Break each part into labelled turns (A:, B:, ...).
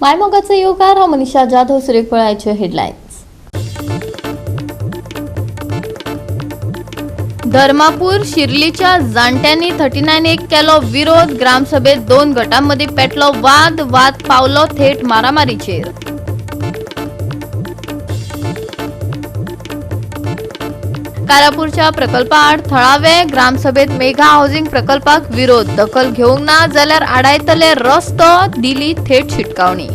A: मायमोगाचो येवकार. हांव मनीषा जाधव. सुरेख हेडलायन्स. धर्मापूर शिर्लीच्या जाणट्यांनी 39 एक केलो विरोध. ग्रामसभेत दोन गटांमध्ये पेटलो वाद. वाद पावलो थेट मारामारीचेर. कारापूरच्या प्रकल्पाआड थळावे ग्रामसभेत मेघा हाऊसिंग प्रकल्पाक विरोध. दखल घेवंक ना जाल्यार आडायतले रस्तो, दिली थेट शिटकावणी.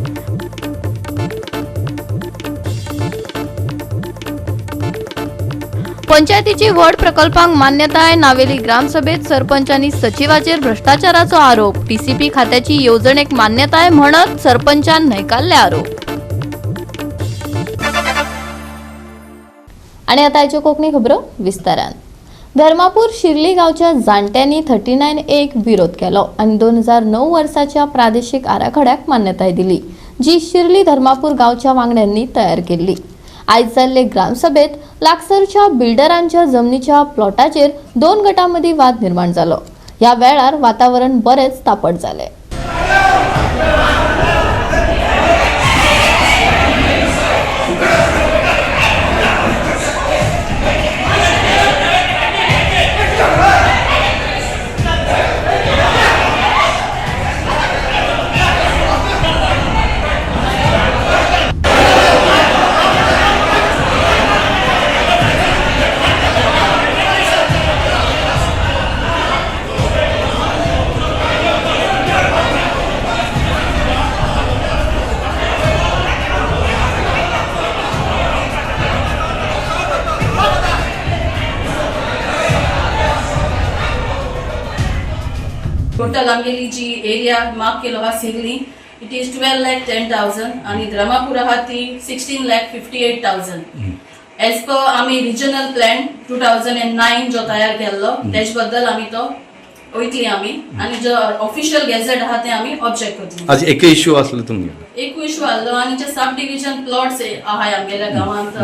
A: पंचायतीची व्हड प्रकल्पांक मान्यताय. नावेली ग्रामसभेत सरपंच आनी सचिवाचेर भ्रष्टाचाराचो आरोप. टीसीपी खात्याची येवजणेक मान्यताय म्हणत सरपंचान न्हयकारले आरोप. आणि आता आयच्यो कोंकणी खबरो विस्तारान. धर्मापूर शिर्ली गांवच्या जाणट्यांनी 39 एक विरोध केलो आनी 2009 वर्साच्या प्रादेशीक आराखड्याक मान्यताय दिली, जी शिर्ली धर्मापूर गांवच्या वांगड्यांनी तयार केल्ली. आयज जाल्ले ग्रामसभेत लागसरच्या बिल्डरांच्या जमनीच्या प्लॉटाचेर दोन गटांमदीं वाद निर्माण जालो. ह्या वेळार वातावरण बरेंच तापट जालें.
B: टोटल आमगेली जी एरिया मार्क केलो आहा सिगली, it is 12,10,000 आणि धर्मापूर आहा ती 16,58,000. एज पर आमी regional plan 2009 जो तयार केल्लो, तेज बद्दल आमी तो वयतली आमी आणि जो ऑफिशियल गॅझेट आहा ते आमी ऑब्जेक्ट करतली.
C: आज एक इश्यू असलो तुमगेलो?
B: एक इशू आहलो आनी जे सब डिविजन प्लॉट्स आहाय आमगेल्या गांवांत,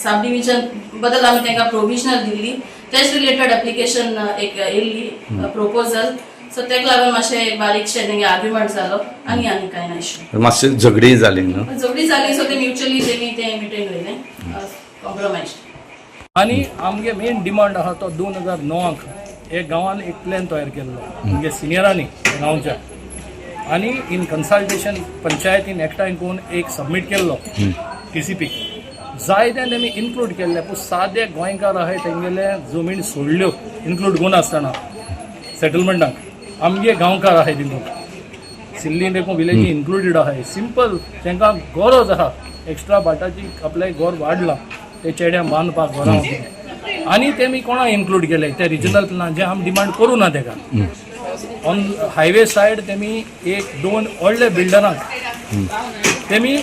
B: सब डिविजन बद्दल आमी तांकां प्रोविजनल दिल्ली, तेज रिलेटेड एप्लिकेशन एक येयल्ली प्रोपोजल. सो तेका लागून मातशें बारीकशें तेंगे आर्ग्युमेंट जालो आनी आनी कांय ना इशू.
C: मातशें झगडीं जाली न्हू?
B: झगडी जाली, सो ते म्युच्युअली तेमी तें मिटींग वयलें कॉम्प्रोमायज.
D: आनी आमगे मेन डिमांड आहा तो 2009क एक गांवान एक प्लॅन तयार केल्लो आमगे सिनियरांनी गांवच्या आनी इन कन्सल्टेशन पंचायतीन एकठांय करून एक सबमीट केल्लो टीसीपी. जायते तेमी इन्क्लूड केल्ले, पूण सादे गोंयकार आहाय तेंगेले जमीन सोडल्यो इन्क्लूड करून आसतना सेटलमेंटाक. आमगे गांवकार आहाय तितून, सिल्लीन देखून विलेजी इन्क्लुडेड आहाय. सिंपल तांकां गरज आहा एक्स्ट्रा भाटाची, आपलें घर वाडलां ते चेड्यां बांदपाक घरां आनी तेमी कोणा इन्क्लूड केले ते रिजनल प्लॅन जे आमी डिमांड करूं ना तेका. ऑन हायवे सायड तेमी एक दोन व्हडले बिल्डरांक तेमी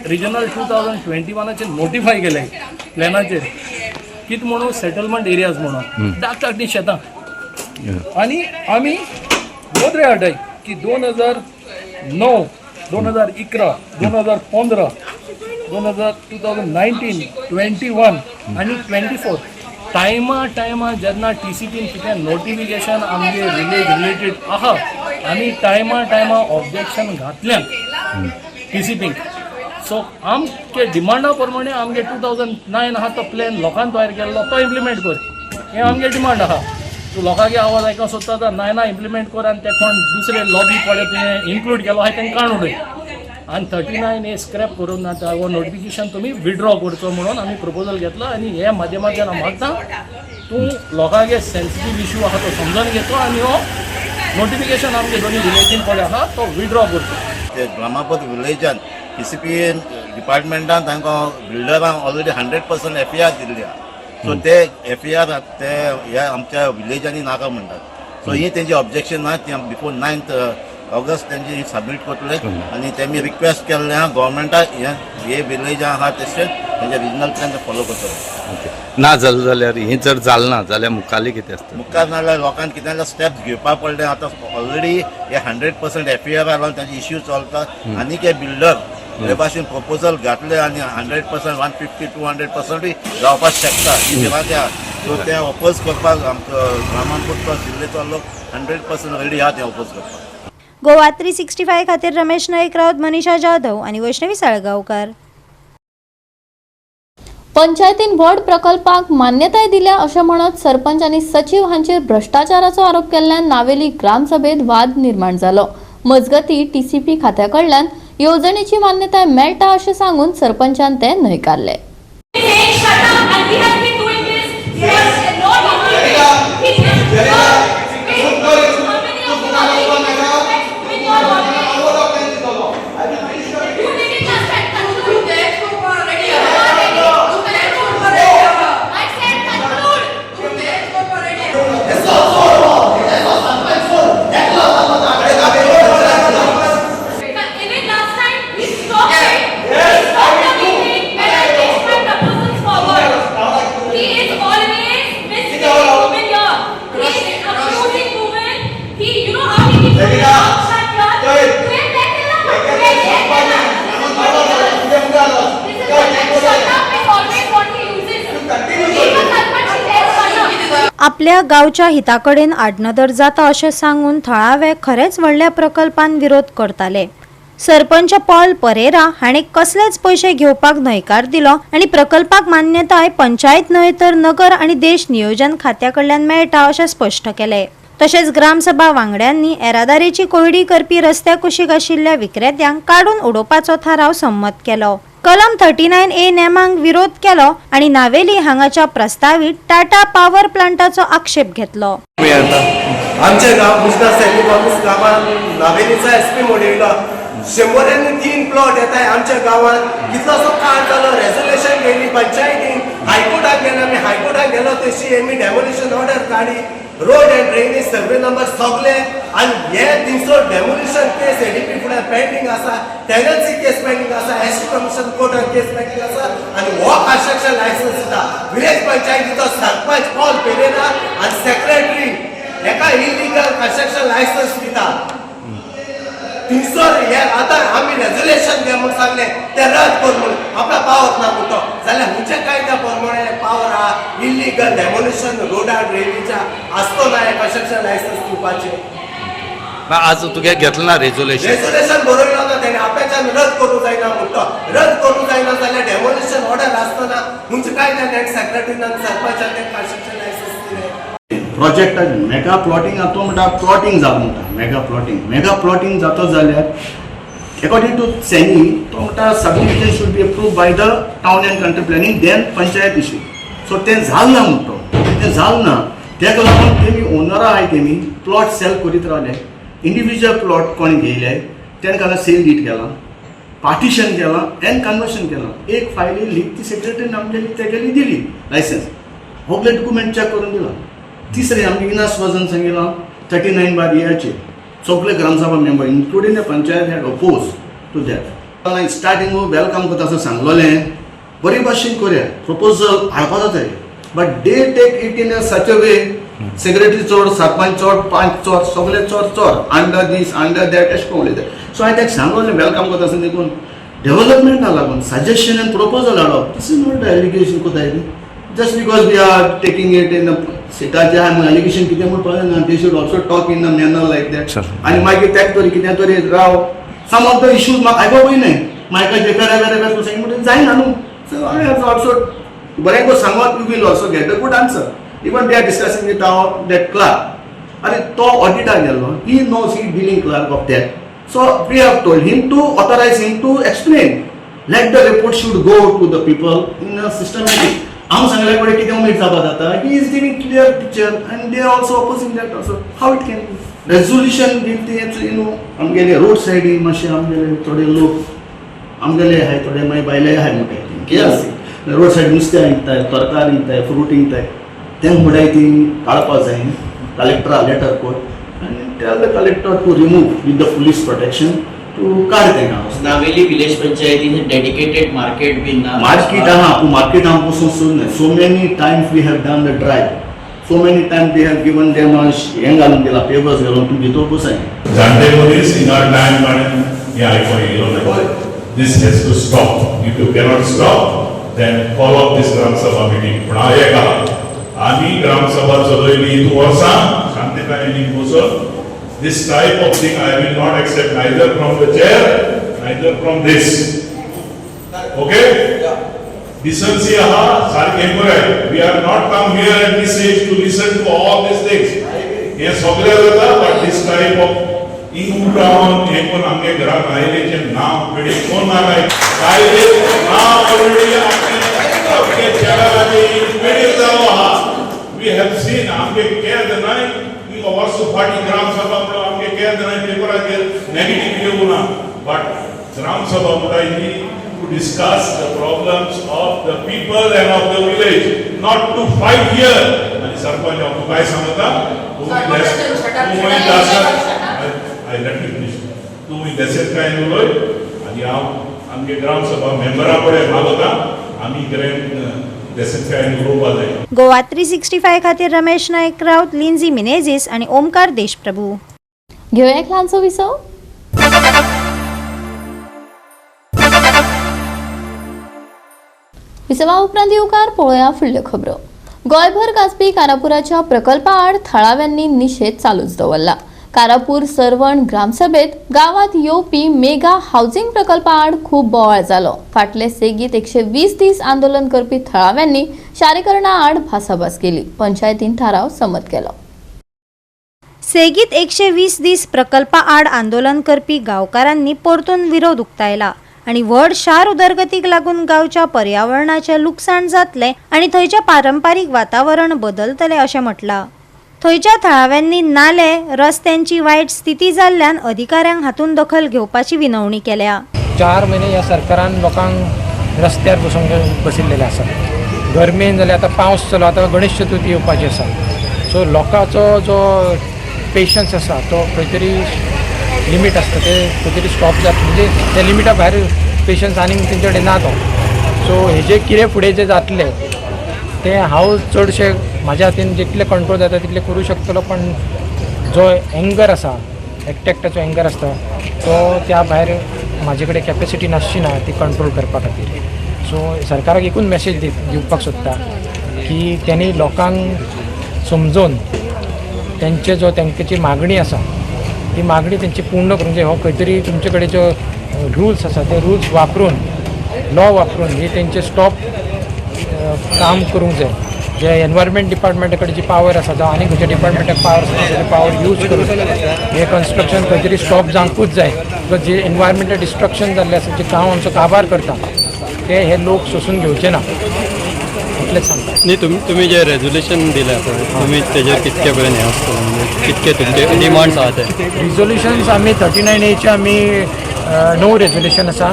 D: रिजनल 2021चेर नोटिफाय केले प्लॅनाचेर, कित म्हणून सेटलमेंट एरियाज म्हणून धाक धाकटी शेतां. आनी आमी नदरे हाडटाय की 2009, 2011, 2015, 2019, 21 आनी 24 टायमा टायमा जेन्ना टीसीपीन कितें नोटिफिकेशन आमगे विलेज रिलेटेड आहा, आमी टायमा टायमा ऑब्जेक्शन घातल्यान टीसीपीक. सो आमचे डिमांडा प्रमाणे आमगे 2009 आहा तो प्लॅन लोकांनी तयार केल्लो तो इम्प्लिमेंट कर, हें आमगे डिमांड आहा. तूं लोकांगे आवाज आयकोंक सोदता तर नाय ना इम्प्लिमेंट कर आनी ते कोण दुसरे लॉबी पळय तुवें इन्क्लूड केलो आहा तांकां काडून उडय आनी 39A scrap करून ना हो नोटिफिकेशन तुमी विड्रॉ करचो म्हणून आमी प्रपोजल घेतलो. आनी हे माध्यमांतल्यान हांव मागता, तूं लोकांगे सेन्सिटीव इशू आहा तो समजून घेतलो आनी हो नोटिफिकेशन आमगे दोनी विलेजीन पळय आहा तो विड्रॉ करचो.
E: ते ब्रह्मापत विलेजान टीसीपी डिपार्टमेंटान तांकां बिल्डरांक ऑलरेडी 100% एफआर दिल्ली आहा. सो ते एफआर ते ह्या आमच्या विलेजांनी नाका म्हणटात. सो ही तेंची ऑब्जेक्शन ना, ती बिफोर 9th ऑगस्ट तेंची सबमीट करतले. आनी तेमी रिक्वेस्ट केल्ले आहा गव्हर्मेंटाक, हे हे विलेजां आहा तशें तेंचे रिजनल प्लॅन फॉलो करतले.
C: ओके, ना जालें जाल्यार, हें जर जालें ना जाल्यार मुखाल्लें कितें आसता?
E: मुखार नाल्यार लोकांक कितें जाल्यार स्टेप्स घेवपाक पडले. आतां ऑलरेडी हे 100% एफआर आला, तांचे इश्यू चलता. आनीक हे बिल्डर हे भाशेन प्रपोजल घातले आनी 100%, 150, 200%ूय जावपाक शकता ही भिरांत आहा. सो ते ऑपोज करपाक आमकां ग्रामांत जिल्लेचो लोक 100% रेडी आहा ते ऑपोज करपाक.
F: गोवा 365 खातीर रमेश नाईक राऊत, मनीषा जाधव आनी वैष्णवी साळगांवकार.
A: पंचायतीन व्हड प्रकल्पाक मान्यताय दिल्या अशें म्हणत सरपंच आनी सचीव हांचेर भ्रश्टाचाराचो आरोप केल्ल्यान नावेली ग्रामसभेत वाद निर्माण जालो. मजगती, टीसीपी खात्या कडल्यान येवजणेची मान्यताय मेळटा अशें सांगून सरपंचान ते न्हयकारले.
G: Saying shut up, and we have been doing this for not only he is. Wait, how many of you are with your already? You did it last time. Conclude. I said conclude. Even last time we stopped it. We stopped the meeting when I raised my proposals forward. He is always misleading women here. He is abusing women. He, you know how he keeps doing shut here. तुवें तें केलां, तुवें हें केलां. This is what shut up is always what he uses. He was sarpanch, he says shut up.
F: आपल्या गांवच्या हिताकडेन आडनदर जाता अशें सांगून थळावे खरेंच व्हडल्या प्रकल्पान विरोध करताले. सरपंच पॉल परेरा हांणी कसलेच पयशे घेवपाक न्हयकार दिलो आनी प्रकल्पाक मान्यताय पंचायत न्हय तर नगर आनी देश नियोजन खात्या कडल्यान मेळटा अशें स्पश्ट केलें. तशेंच ग्रामसभा वांगड्यांनी येरादारीची कोंयडी करपी रस्त्या कुशीक आशिल्ल्या विक्रेत्यांक काडून उडोवपाचो थाराव संमत केलो. कलम 39ए नेमांक विरोध केलो आनी नावेली हांगाच्या प्रस्तावीत टाटा पावर प्लांटाचो आक्षेप घेतलो.
H: आमच्या गांव मुजगा सैनिक ऑफिस गांवान नावेलीचा एस पी मोडयलो. शंबरांनी तीन प्लॉट येताय आमच्या गांवात. कितलोसो काळ जालो, रेजोल्युशन गेली पंचायतीन, हायकोर्टाक गेले आमी. हायकोर्टाक गेलो तशी आमी डेमोलिशन ऑर्डर काडी, road and drainage survey number सगळे. आनी हे थिंगसर डेमोलिशन केस एडीपी फुडें पेंडींग आसा, टेनन्सी केस पेंडींग आसा, एस टी कमिशन कोर्टान केस पेंडींग आसा आनी हो कन्स्ट्रक्शन लायसन्स दिता विलेज पंचायतीचो सरपंच पॉल पेरेरा आनी सेक्रेटरी एका इलिगल कन्स्ट्रक्शन लायसन्स दिता थिंगसर. हे आतां आमी रेजोल्युशन घे म्हूण सांगलें, ते रद्द कर म्हूण आपल्या पावत ना म्हणतो जाल्यार खंयच्या कायद्या प्रमाणे पावर आहा इलिगल डेमोलिशन रोडा ड्रेनीच्या आसतना हे कन्स्ट्रक्शन लायसन्स दिवपाचें?
C: आज तुगे घेतलं ना रेजोल्युशन?
H: रेजोल्युशन बरयलो ना तेणे, आपल्याच्यान रद्द करूंक जायना म्हणतो. रद्द करूंक जायना जाल्यार डेमोलिशन ऑर्डर आसतना खंयच्या कायद्यान सेक्रेटरीन आनी सरपंचान ते कन्स्ट्रक्शन लायसन्स दिलें?
I: प्रोजेक्ट मेगा प्लॉटिंग, आतां म्हणटा प्लॉटिंग जाता म्हणटा मेगा प्लॉटिंग. मेगा प्लॉटिंग जाता जाल्यार एकॉर्डिंग टू सॅनी तो म्हणटा subdivision should be approve by the town and country planning, then panchayat issue. So तें जालें ना म्हणटा तो, तें जालें ना. तेका लागून तेमी ओनरां आहाय, तेमी प्लॉट सेल करीत रावले. इंडिविज्युअल प्लॉट कोणी घेयले तेणें कांय सेल डीड केलां, पार्टिशन केलां एंड कन्वर्शन केलां. एक फायली लिखती सेक्रेटरीन आमगेली तेगेली दिली लायसन्स, सगळे डॉक्युमेंट चॅक करून दिला. तिसरें आमगे इनास वजन सांगिलां 39 बार इयाचे सगळे gram sabha member including the panchayat had oppose to that. Starting welcome करता आसतना सांगलोलें, बरे भाशेन करया, प्रपोजल हाडपा जाताय, but they take it in a such a way, secretary चोर, सरपंच चोर, पांच चोर, सगळे चोर चोर, अंडर दीस अंडर that अशें करून उलयता. सो हांवें ताका सांगलें, welcome करता आसतना देखून डेव्हलपमेंटा लागून सजेशन आनी प्रपोजल हाडप, this is not the allegation कोताय. Just because we are taking it in सिटाचे आहा म्हणून एलिगेशन कितें म्हूण पळयना. They should also talk in a manner like that.
C: Sir.
I: आनी मागीर तेका तरी कितें तरी राव, सम ऑफ the issues म्हाका आयकोपय न्हय मायकाचे बेरे बेरे बेरे तूं सांग म्हणटा जायना न्हू. सो I have also बरें को सांगत, you will also get a good answer. Even they are discussing with our that clerk. अरे तो ऑडिटाक गेल्लो, he knows, he dealing clerk of that. So we have told him to authorize him to explain. Let the report should go to the people in a systematic. हांव सांगल्या कडेन कितें उमेद जावपा जाता. He is giving clear picture and they are also opposing that also. How it can resolution बीन तें you know आमगेले रोड सायडी मातशे आमगेले थोडे लोक आमगेले आहाय, थोडे मागीर भायले आहाय म्हणटाय कितें आसा, रोड सायड नुस्तें विकताय, तरकारी विकताय, फ्रूट विकताय, तें म्हणटाय ती काडपा जाय. कलेक्टरा लेटर कोर आनी tell the collector to remove with the police protection to काड तें.
J: नावेली विलेज पंचायतीन डेडिकेटेड मार्केट बीन ना.
I: मार्केट आहा पूण मार्केट आहा पसून सोडून so many times we have done the drive, so many times we have given them हें घालून दिला, पेपर्स घालून तूं भितर बसाय.
K: जाणटे मनीस हिंगा टायम काडून हें आयकोन येयलो ना. This has to stop. If you cannot stop, then call of this Gram Sabha meeting. पूण हांव एक आहा, आमी ग्रामसभा चलयली हितून वर्सां शांततायेन बसून. This type of thing I will not accept neither from the chair neither from this. Okay, decency आहा सारकें बरें. We are not come here at this age to listen to all these things. हें सगळें जाता, but this type of इंगूट रावन हें कोण आमगे घराक आयलेचें नांव पेडी कोण नाका. आयले नांव ऑलरेडी आमगे चॅनलाचेर पेडीर जालो आहा. We have seen आमगे केद न्हय वर्स फाटीं ग्राम सभा म्हणून आमगे केद न्हय पेपराचेर नेगेटीव येवूं ना, बट ग्राम सभा म्हणटा ही to discuss the problems of the people and of the village, not to fight here. आणि सरपंच हांव तुका काय सांगता, तुमी I let me finish. तुमी देसेंतकायेन उलय आनी हांव आमगे ग्राम सभा मेंबरा कडेन मागता आमी कडेन देसेंतकायेन उलोवपा जाय.
F: गोवा 365 खातीर रमेश नायक राऊत, लिंझी मिनेझिस आणि ओमकार देशप्रभू.
A: घेवया एक ल्हानसो विसव. विसवा उपरांत येवकार पळोवया फुडल्यो खबरो. गोंयभर गाजपी कारापुराच्या प्रकल्पा आड थळाव्यांनी निशेध चालूच दवरला. कारापूर सर्वण ग्रामसभेत गावात येवपी मेगा हावसिंग प्रकल्पा आड खूब बोवाळ जालो. फाटले सेगीत 120 दीस आंदोलन करपी थळाव्यांनी शारीकरणा आड भासाभास केली. पंचायतीन थाराव संमत केलो.
F: सेगीत 120 दीस प्रकल्पा आड आंदोलन करपी गांवकारांनी परतून विरोध उक्तायला आणि व्हड शार उदरगतीक लागून गांवच्या पर्यावरणाचें लुकसाण जातलें आनी थंयचें पारंपारीक वातावरण बदलतलें अशें म्हटलां. थंयच्या थळाव्यांनी नाले रस्त्यांची वायट स्थिती जाल्ल्यान अधिकाऱ्यांक हातूंत दखल घेवपाची विनवणी केल्या.
L: 4 म्हयने ह्या सरकारान लोकांक रस्त्यार बसूंक बशिल्लेले आसा. गरमेन जाल्यार आतां पावस चलो, आतां गणेश चतुर्थी येवपाची आसा. सो लोकांचो जो पेशन्स आसा तो खंय तरी लिमीट आसता, ते खंय तरी स्टॉप जाता, म्हणजे त्या लिमिटा भायर पेशन्स आनीक तेंचे कडेन ना तो. सो हेजे कितें फुडें जें जातलें तें हांव चडशें म्हाज्या हातीन जितलें कंट्रोल जाता तितलें करूं शकतलो, पण जो एंगर आसा, एकट्या एकट्याचो एंगर आसता तो त्या भायर म्हाजे कडेन कॅपेसिटी नासची ना ती कंट्रोल करपा खातीर. सो सरकाराक एकूच मॅसेज दिवपाक सोदता की त्यांनी लोकांक समजून तेंचे जो तेंची मागणी आसा ती मागणी तेंची पूर्ण करूंक जाय. हो खंय तरी तुमचे कडेन जो रुल्स आसा ते रुल्स वापरून, लॉ वापरून हे तेंचे स्टॉप काम करूंक जाय. जे एनवायरमेंट डिपार्टमेंटा कडेन जी पावर आसा जावं आनी खंयच्या डिपार्टमेंटाक पावर आसा ते पावर यूज करून हे कन्स्ट्रक्शन खंय तरी स्टॉप जावंकूच जाय. Because जे एनवायरमेंटल डिस्ट्रक्शन जाल्लें आसा, जे गांव आमचो काबार करता ते हे लोक सोंसून घेवचे ना, इतलेंच सांगता.
M: न्ही, तुमी जे रेजोल्युशन दिलें पळय तुमी तेजेर कितके पर्यंत हें आसतलें, म्हणजे कितके तुमचे डिमांड्स आहा ते?
L: रिजोल्युशन्स आमी 39 एचे आमी 9 रेजोल्युशन आसा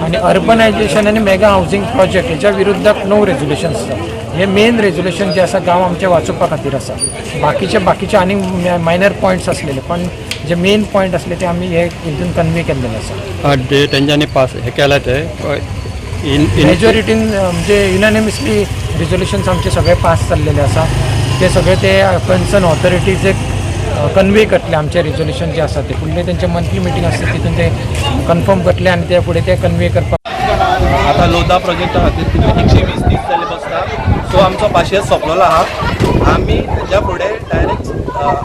L: आनी अर्बनायजेशन आनी मेगा हावजींग प्रोजेक्ट हेच्या विरुद्धाक 9 रेजोल्युशन्स आसा. हे मेन रेजोल्युशन जे आसा गांव आमचे वाचोवपा खातीर आसा. बाकीचे आनी मायनर पॉयंट्स आसलेले, पण जे मेन पॉयंट आसले ते आमी हे हितून कन्वे केल्लेले आसा.
M: ते तेंच्यांनी पास हे केला ते इन
L: मेजॉरिटीन म्हणजे युनानिमसली रिजोल्युशन्स आमचे सगळे पास जाल्लेले आसा. ते सगळे ते कन्सर्न ऑथॉरिटीज कन्वे करतले आमचे रिजोल्युशन जे आसा ते. फुडले तेंचे मंथली मिटींग आसता तितून ते कन्फर्म करतले आनी ते फुडें ते कन्वे करपाक.
N: आतां लोधा प्रोजेक्टा खातीर तुमी 120 दीस जाले बसता, सो आमचो पाशेंस सोंपलेलो आहा. आमी तेज्या फुडें डायरेक्ट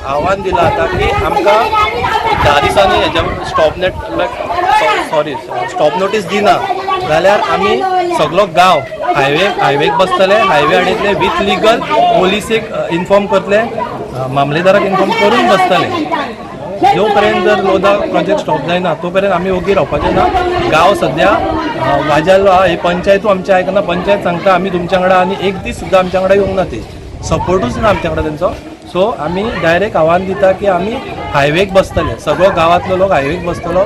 N: आव्हान दिलां आतां की आमकां 10 दिसांनी हेज्या स्टॉप नेट सॉरी स्टॉप नोटीस दिना जाल्यार आमी सगलो गांव हायवेक बसतले, हायवे आडयतले विथ लिगल, पोलिसेक इन्फॉर्म करतले, मामलेदाराक इन्फॉर्म करून बसतले. जो पर्यंत जर लोधा प्रोजेक्ट स्टॉप जायना तो पर्यंत आमी ओगी रावपाचे ना. गांव सद्या वाजालो आहा, ही पंचायतूय आमची आयकना. पंचायत सांगता आमी तुमच्या वांगडा, आनी एक दीस सुद्दां आमच्या वांगडा येवंक ना, ती सपोर्टूच ना आमच्या वांगडा तेंचो. सो आमी डायरेक्ट आव्हान दिता की आमी हायवेक बसतले, सगळो गांवांतलो लोक हायवेक बसतलो,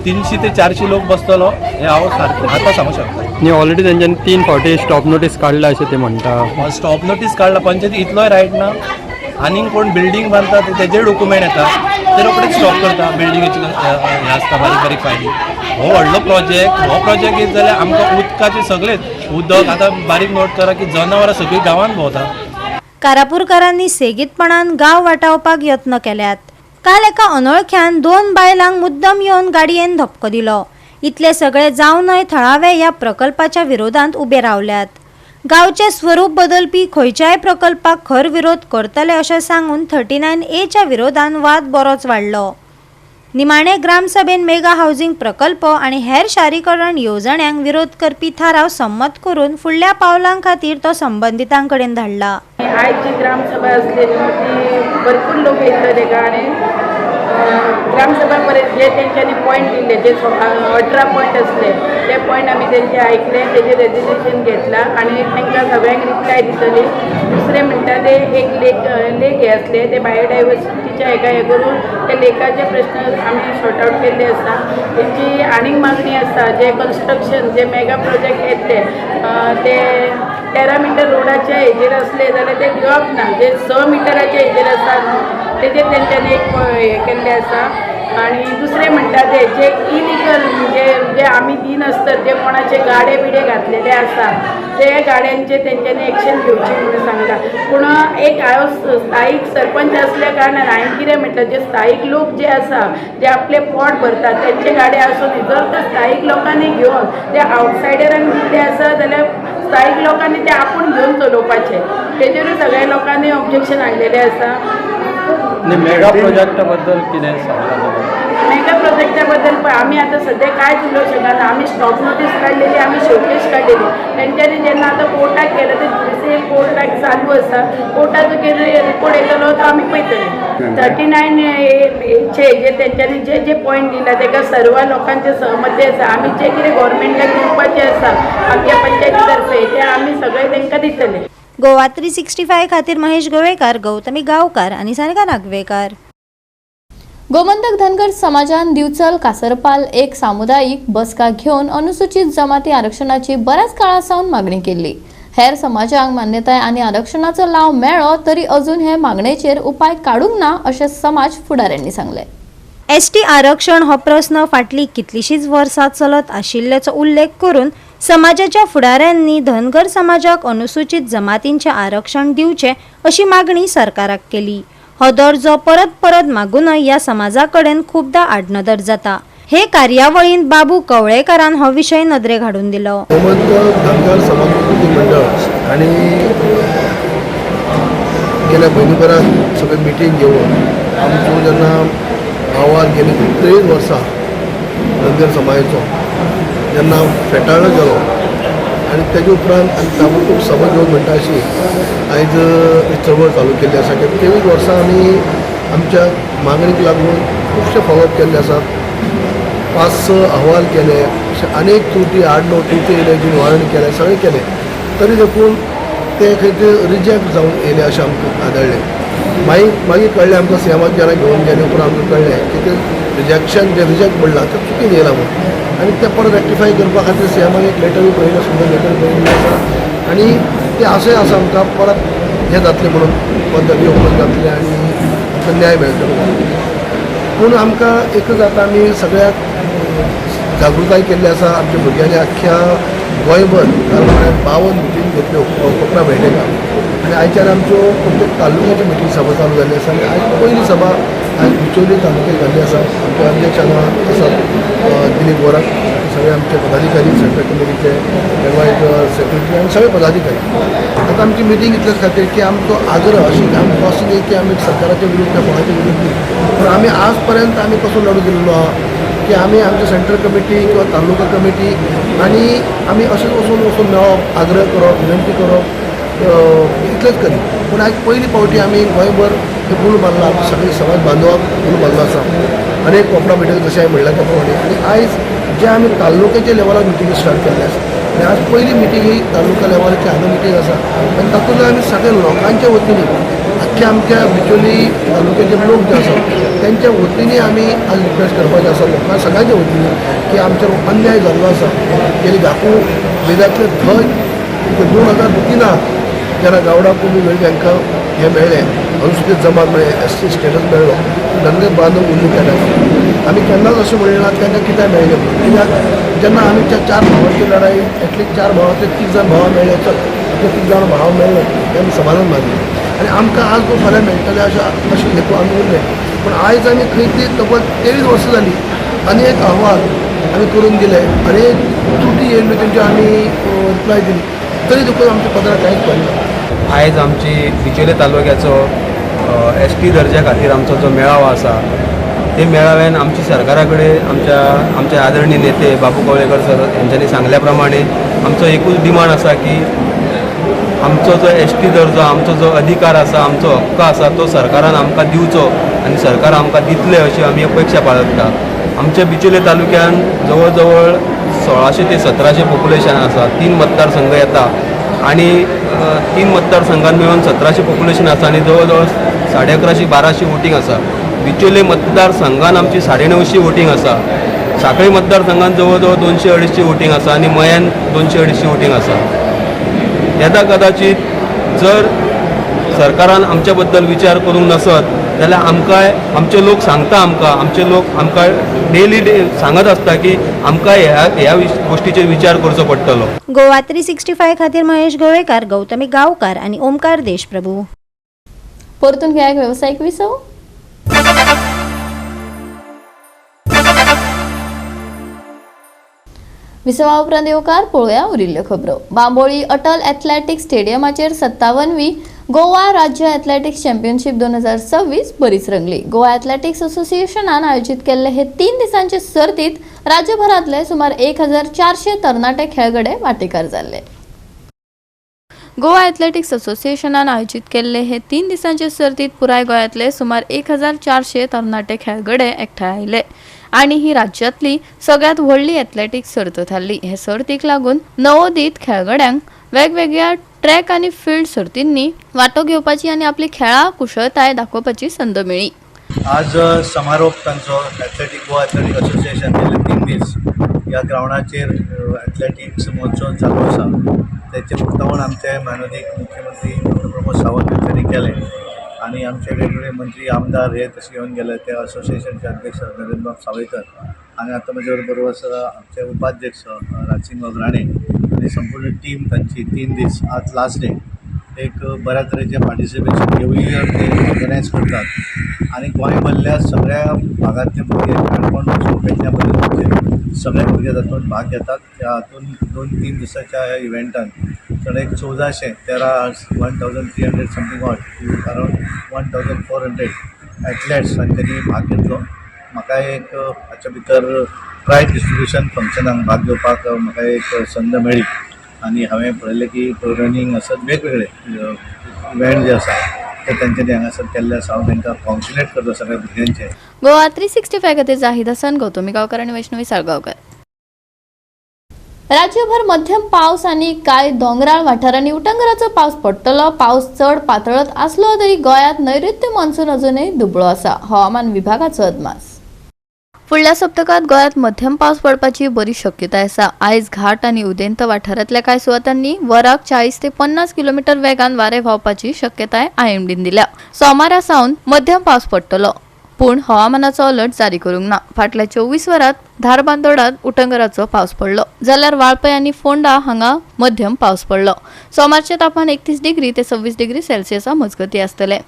N: 300 ते 400 लोक बसतलो, हें हांव सारकें आतां सांगूंक शकता.
M: न्ही, ऑलरेडी तेंच्यांनी 3 फावटी स्टॉप नोटीस काडला अशें ते म्हणटा.
N: स्टॉप नोटीस काडला पंचायती इतलोय रायट ना. आनीक कोण बिल्डींग बांदता तेजेर डॉक्युमेंट येता ते रोखडेच स्टॉप करता. बिल्डिंगेची हें आसता बारीक बारीक फायली. हो व्हडलो प्रोजेक्ट, हो प्रोजेक्ट येत जाल्यार आमकां उदकाचे सगळेच उदक आतां बारीक नोट करा की जनावरां सगळीं गांवांत भोंवता.
F: कारापूरकारांनी सेगीतपणान गांव वाटावपाक यत्न केल्यात. काल एका अनोळख्यान 2 बायलांक मुद्दम येवन गाडयेन धपको दिलो. इतले सगळे जावनय थळावे ह्या प्रकल्पाच्या विरोधांत उबे रावल्यात. गांवचें स्वरूप बदलपी खंयच्याय प्रकल्पाक खर विरोध करतले अशें सांगून 39Aच्या विरोधान वाद बरोच वाडलो. निमाणे ग्रामसभेन मेगा हावजिंग प्रकल्प आनी हेर शारीकरण येवजण्यांक विरोध करपी थाराव संमत करून फुडल्या पावलां खातीर तो संबंदितां कडेन धाडला.
O: आयज जी ग्रामसभा आसली ती भरपूर लोक येयल्ले तेका आनी ग्रामसभा परत जे तेंच्यांनी पॉयंट दिल्ले जे 18 पॉयंट आसले ते पॉयंट आमी तेंचे आयकले, तेजें रेजोल्युशन घेतला आनी तांकां सगळ्यांक रिप्लाय दितली. दुसरें म्हणटा ते एक लेक हे आसले ते बायोडायवर्सिटीच्या हेका हें करून ते लेकाचे प्रश्न आमी सॉर्ट आवट केल्ले आसा. तेंची आनीक मागणी आसा जे कन्स्ट्रक्शन जे मेगा प्रोजेक्ट येतले ते 13 मिटर रोडाच्या हेजेर आसले जाल्यार ते दिवप ना, जे 6 मिटराच्या हेजेर आसा न्हू तेजेर तेंच्यांनी एक हें केल्लें आसा. आनी दुसरें म्हणटा ते जे इलिगल म्हणजे जे आमी दिनासत जे कोणाचे गाडे बिडे घातलेले आसा ते गाड्यांचे तेंच्यांनी एक्शन घेवची म्हणून सांगला. पूण एक हांव स्थायीक सरपंच आसल्या कारणान हांवें कितें म्हटलें, जे स्थायीक लोक जे आसा जे आपले पोट भरतात तेंचे गाडे आसून जर तर स्थायीक लोकांनी घेवन ते आवटसायडरांक दिल्ले आसा जाल्यार स्थायीक लोकांनी ते आपूण घेवन चलोवपाचे, तेजेरूय सगळ्या लोकांनी ऑब्जेक्शन हाडलेलें आसा.
M: मेगा प्रोजेक्टा बद्दल कितें सांगलां?
O: मेगा प्रोजेक्टा बद्दल पळय आमी आतां सद्या कांयच उलोवंक शकना. आमी स्टॉप नोटीस काडलेली, आमी शोकेस काडलेली. तेंच्यांनी जेन्ना आतां कोर्टाक गेले ते जुडिशियल कोर्टाक चालू आसा, कोर्टाचो कितें रिपोर्ट येतलो तो आमी पळयतले. 39Aचे जे तेंच्यांनी जे जे पॉयंट दिला तेका सर्व लोकांचे सहमती आसा. आमी जे कितें गोवोरमेंटाक दिवपाचें आसा आमच्या पंचायती तर्फे ते आमी सगळे तेंकां दितले.
F: गोवा 365 खातीर महेश गोवेकार, गौतमी गांवकार आनी सानिका नागवेकार.
A: गोमंतक धनगर समाजान दिवचल कासरपाल एक सामुदायिक बसका घेवन अनुसूचित जमाती आरक्षणाची बऱ्याच काळा सावन मागणी केल्ली. हेर समाजांक मान्यताय आनी आरक्षणाचो लाव मेळ्ळो तरी अजून हे मागणेचेर उपाय काडूंक ना अशें समाज फुडाऱ्यांनी सांगलें.
F: एसटी आरक्षण हो प्रस्न फाटली कितलीशींच वर्सां चलत आशिल्ल्याचो उल्लेख करून समाजाच्या फुडाऱ्यांनी धनगर समाजाक अनुसूचित जमातींचें आरक्षण दिवचें अशी मागणी सरकाराक केली. हो दर्जो परत परत मागूनय ह्या समाजा कडेन खुबदां आडनदर जाता. हे कार्यावळींत बाबू कवळेकारान हो विशय नदरेक हाडून दिलो.
P: गोमंतक धनगर समाज मंडळ आनी गेल्या म्हयन्याभरात सगळे मिटींग घेवन आमचो जेन्ना अहवाल गेले 23 वर्सां धनगर समाजाचो जेन्ना फेटाळो गेलो आनी तेजे उपरांत आनी ताबडतोब सभा घेवन म्हणटा अशी आयज चळवळ चालू केल्ली आसा की 23 वर्सां आमी आमच्या मागणीक लागून खुबशे फॉलोअप केल्ले आसात, 5-6 अहवाल केले, अशे अनेक त्रुटी 8-9 त्रुटी येयले, जी निवारण केलें, सगळें केलें, तरी देखून ते खंय ते रिजेक्ट जावन येयले अशें आमकां आदळ्ळें. मागीर मागीर कळ्ळें आमकां सीएमाक जेन्ना घेवन गेले उपरांत आमकां कळ्ळें की तें रिजेक्शन जें रिजेक्ट म्हणलां तें चुकीन येयलां म्हणून आनी तें परत रेक्टिफाय करपा खातीर सीएमाक एक लेटरूय बरयलें, सुंदर लेटर बरयल्लें आसा आनी तें आशय आसा आमकां परत हें जातलें म्हणून पद रिओपन जातलें आनी आमकां न्याय मेळटलो. पूण आमकां एकच आतां आमी सगळ्याक जागृताय केल्ली आसा. आमच्या भुरग्यांनी आख्ख्या गोंयभर काल म्हळ्यार 52 मिटींग घेतल्यो कोंकणा बैठका आनी आयच्यान आमच्यो प्रत्येक तालुक्याच्यो मिटींग सभा चालू जाल्ली आसा आनी आयज पयली सभा आयज बिचोली तालुक्यात जाल्ली आसा. आमचे अध्यक्ष हांगा आसात दिलीप वोराक, सगळे आमचे पदाधिकारी, सेंट्रल कमिटीचे एडवायज सेक्रेटरी आनी सगळे पदाधिकारी. आतां आमची मिटींग इतलेच खातीर की आमचो आग्रह अशी आमकां अशें न्ही की आमी सरकाराच्या विरुद्ध कोणाच्या विरुद्ध न्ही, पूण आमी आज पर्यंत आमी कसो लढो दिल्लो आहा की आमी आमच्या सेंट्रल कमिटी किंवा तालुका कमिटी आनी आमी अशेंच वचून वचून मेळप, आग्रह करप, विनंती करप, इतलेंच करी. पूण आयज पयली फावटी आमी गोंयभर उलो मारला, आमच्या सगळे समाज बांधवाक उलो मारलो आसा अनेक कोंकणा बैठक जशें हांवें म्हणलां त्या प्रमाणे. आनी आयज जे आमी तालुक्याच्या लेवलार मिटिंगी स्टार्ट केल्ले आसा आनी आज पयली मिटींग ही तालुका लेवलाची हांगा मिटींग आसा आनी तातूंतल्यान आमी सगळ्या लोकांच्या वतीन आख्ख्या आमच्या बिचोली तालुक्याचे लोक जे आसा तेंच्या वतीन आमी आज रिक्वेस्ट करपाचें आसा लोकां सगळ्यांच्या वतीन की आमचेर अन्याय जाल्लो आसा. गेली धाकू वेदांतले थंय 2003 जेन्ना गावडा कुणबी वेळीप हांकां हें मेळ्ळें, अनुसूचित जमात मेळ्ळें, एस टी स्टेटस मेळ्ळो, धनगर बांधव उरले त्या टायमार. आमी केन्नाच अशें म्हणलें ना तांकां कित्याक मेळ्ळें म्हणून. कित्याक जेन्ना आमी त्या 4 भावांची लढाई एटलिस्ट 4 भावांतले 3 जाण भाव मेळ्ळे, चल ते 3 जाण भाव मेळ्ळे हें आमी समाधान मानलें आनी आमकां आज तो फाल्यां मेळटलें अशें अशें हेतू आमी उरले. पूण आयज आमी खंय ती तब्बल 23 वर्सां जालीं अनेक अहवाल आमी करून दिले, अनेक त्रुटी येयल्ल्यो तेंच्यो आमी रिप्लाय दिली, तरी देखून आमच्या पदराक कांयच पडना.
N: आयज आमची बिचोले तालुक्याचो एस टी दर्जा खातीर आमचो जो मेळावो आसा, ते मेळाव्यान आमची सरकारा कडेन आमच्या आमचे आदरणीय नेते बाबू कवळेकर सर हेंच्यांनी सांगल्या प्रमाणे आमचो एकूच डिमांड आसा की आमचो जो एस टी दर्जो, आमचो जो अधिकार आसा, आमचो हक्क आसा, तो सरकारान आमकां दिवचो आनी सरकार आमकां दितले अशी आमी अपेक्षा बाळगता. आमच्या बिचोले तालुक्यान जवळ जवळ 1600 ते 1700 पॉप्युलेशन आसा. तीन मतदारसंघ येता आनी तीन मतदारसंघात मेळून 1700 पॉप्युलेशन आसा आनी जवळ जवळ 1150-1200 वोटींग आसा. बिचोले मतदारसंघान आमची 950 वोटींग आसा. साखळी मतदारसंघात जवळ जवळ 200-250 वोटींग आसा आनी मयान 200-250 वोटींग आसा. येदा कदाचित जर सरकारान आमच्या बद्दल विचार करूंक नासत जाल्यार आमकां आमचे लोक सांगता, आमकां आमचे लोक आमकां डेली सांगत आसता की आमकां ह्या ह्या गोश्टीचेर विचार करचो पडटलो.
F: गोवा 365 खातीर महेश गोवेकार, गौतमी गांवकार आनी ओमकार देशप्रभू.
A: परतून घेया एक वेवसायीक विसव. विसवा उपरांत येवकार. पळोवया उरिल्ल्यो खबरो. बांबोळी अटल एथलेटिक्स स्टेडियमाचेर 57वी गोवा राज्य एथलेटिक्स चॅम्पियनशीप 2026 बरीच रंगली. गोवा एथलेटिक्स असोसिएशनान आयोजीत केल्ले हे 3 दिसांचे सर्तीत राज्यभरांतले सुमार 1400 तरणाटे खेळगडे वांटेकार जाल्ले. गोवा एथलेटिक्स असोसिएशनान आयोजीत केल्ले हे 3 दिसांचे सर्तीत पुराय गोंयांतले सुमार 1400 तरणाटे खेळगडे एकठांय आयले आनी ही राज्यांतली सगळ्यात व्हडली एथलेटिक्स सर्त थारली. हे सर्तीक लागून नवोदीत खेळगड्यांक वेगवेगळ्या ट्रॅक आनी फिल्ड सर्तींनी वांटो घेवपाची आनी आपली खेळां कुशळताय दाखोवपाची संद मेळ्ळी.
Q: आज समारोप तांचो. एथलेटीक, गोवा एथलेटीक असोसिएशन गेले 3 दीस ह्या ग्रावंडाचेर एथलेटिक्स महोत्सव चालू आसा. तेचें उक्तावण आमचे माननीय मुख्यमंत्री डॉक्टर प्रमोद सावंत हांच्यानी केलें आनी आमचे वेगवेगळे मंत्री, आमदार हे तशे येवन गेले. ते असोसिएशनचे अध्यक्ष नरेंद्रबाब सावयकर आनी आतां म्हजे बरोबर आसा आमचे उपाध्यक्ष राजसिंग राणे आनी संपूर्ण टीम तांची. 3 दीस, आज लास्ट डे. एक बऱ्या तरेचें पार्टिसिपेशन एवरी इयर ते ऑर्गनायज करतात आनी गोंय भरल्या सगळ्या भागांतले भुरगे, काणकोण पासून पेडण्या पर्यंतचे सगळे भुरगे तातूंत भाग घेतात. त्या हातून 2-3 दिसाच्या ह्या इव्हेंटान सगळे एक 1413, 1300 something odd, around 1400 athletes तांच्यांनी भाग घेतलो. म्हाका एक हाच्या भितर प्रायज डिस्ट्रिब्युशन फंक्शनाक भाग घेवपाक म्हाका एक संद मेळ्ळी आनी हांवें पळयलें की रनींग आसत, वेगवेगळे इव्हेंट जे आसा ते तेंच्यांनी हांगासर केल्ले आसा. हांव तांकां कॉंग्रेच्युलेट करता सगळ्या भुरग्यांचे.
A: गोवा 365 खातीर जाहीद हसन, गौतमी गांवकर आनी वैष्णवी साळगांवकर. राज्यभर मध्यम पावस आनी कांय दोंगराळ वाठारांनी उटंगराचो पावस पडटलो. पावस चड पातळत आसलो तरी गोंयांत नैऋत्य मॉन्सून अजूनय दुबळो आसा, हवामान विभागाचो अदमास. फुडल्या सप्तकात गोंयांत मध्यम पावस पडपाची बरी शक्यताय आसा. आयज घाट आनी उदेंत वाठारांतल्या कांय सुवातांनी वराक 40 ते 50 किलोमिटर वेगान वारें व्हांवपाची शक्यताय आयएमडीन दिल्या. सोमारा सावन मध्यम पावस पडटलो, पूण हवामानाचो अलर्ट जारी करूंक ना. फाटल्या 24 वरांत धारबांदोडात उटंगराचो पावस पडलो, जाल्यार वाळपय आनी फोंडा हांगा मध्यम पावस पडलो. सोमारचें तापमान 31 डिग्री ते 26 डिग्री सेल्सियसा मजगतीं आसतलें.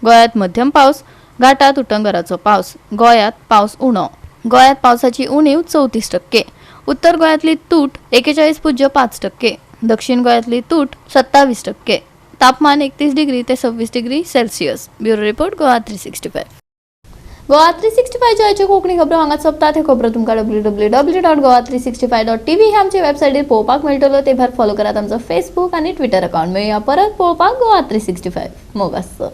A: गोंयांत मध्यम पावस, घाटात उटंगराचो पावस. गोंयांत पावस उणो. गोंयांत पावसाची उणीव 34%. उत्तर गोंयांतली तूट 41.5%, दक्षिण गोंयांतली तूट 27%. तापमान 31 डिग्री ते 26 degree Celsius. Bureau report, Goa 365. Goa 365च्या आयच्यो कोंकणी खबरो हांगा सोंपतात. हे खबरो तुमकां www.goa365.tv ह्या आमच्या वेबसायटीर पळोवपाक मेळटलो. ते भायर फॉलो करात आमचो फेसबूक आनी ट्विटर अकाउंट. मेळया परत पळोवपाक गोवा 365. मोग आसचो.